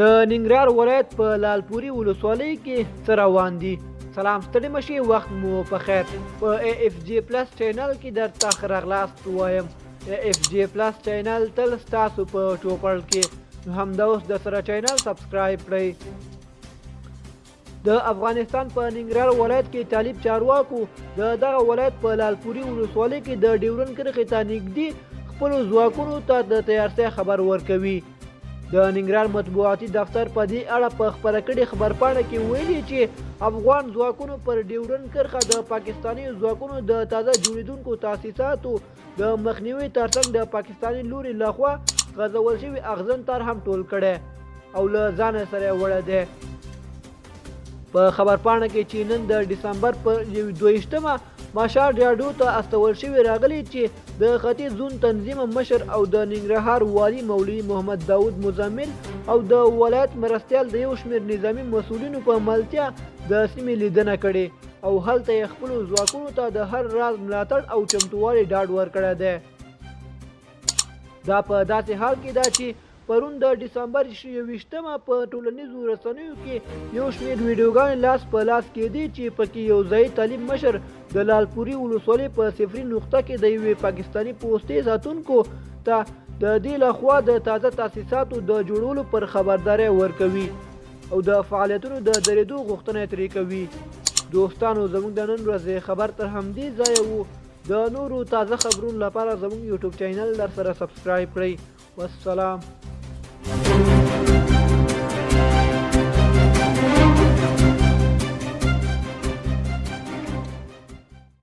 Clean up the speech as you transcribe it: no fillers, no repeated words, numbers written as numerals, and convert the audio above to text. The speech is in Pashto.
د ننګرهار ولایت په لالپوري ولسوالۍ کې څه روان دي؟ سلام، ستړي مشي، وخت مو په خیر. په ای اف جی پلس چینل کې درته ښه راغلاست وایم. ای اف جی پلس چینل تل ستاسو په چوپړ کې، نو همدا اوس د سره چینل سبسکرایب کړئ. د افغانستان په ننګرهار ولایت کې طالب چارواکو د دغه ولایت په لالپوري ولسوالۍ کې د ډیورن کرښې ته نږدې خپلو ځواکونو ته د تیارسۍ خبر ورکوي. د ننګرهار مطبوعاتي دفتر په دې اړه په خپره کړې خبرپاڼه کې ویلي چې افغان ځواکونو پر ډیورن کرښه د پاکستاني ځواکونو د تازه جوړېدونکو تاسیساتو د مخنیوي ترڅنګ د پاکستاني لوري لخوا غځول شوي اغزن تار هم ټول کړی او له ځانه سره یې وړی دی. په خبرپاڼه کې چې نن د ډسمبر په 22مه مشال راډیو ته استول شوې راغلي چې د ختیځ زون تنظیم مشر او د ننګرهار والي مولوي محمد داود مزمل او د ولایت مرستیال د یو شمېر نظامي مسؤلینو په ملتیا د سیمې لیدنه کړې او هلته یې خپلو ځواکونو ته د هر راز ملاتړ او چمتووالي ډاډ ورکړی دی. دا په داسې حال کې ده چې پرون د ډسمبر 21مه په ټولنیزو رسنیو کې یو شمېر ویډیوګانې لاس په لاس کېدې چې پکې یو ځایي طالب مشر د لالپوري ولسوالۍ په صفري نقطه کې د یوې پاکستاني پوستې ساتونکو ته د دې لخوا د تازه تاسیساتو د جوړولو پر خبرداری ورکوي او د فعالیتونو د درېدو غوښتنه ترې کوي. دوستانو، زموږ د نن ورځې خبر تر همدې ځایه وو. د نورو تازه خبرونو لپاره زموږ یوټیوب چینل در سره سبسکرایب کړئ. والسلام.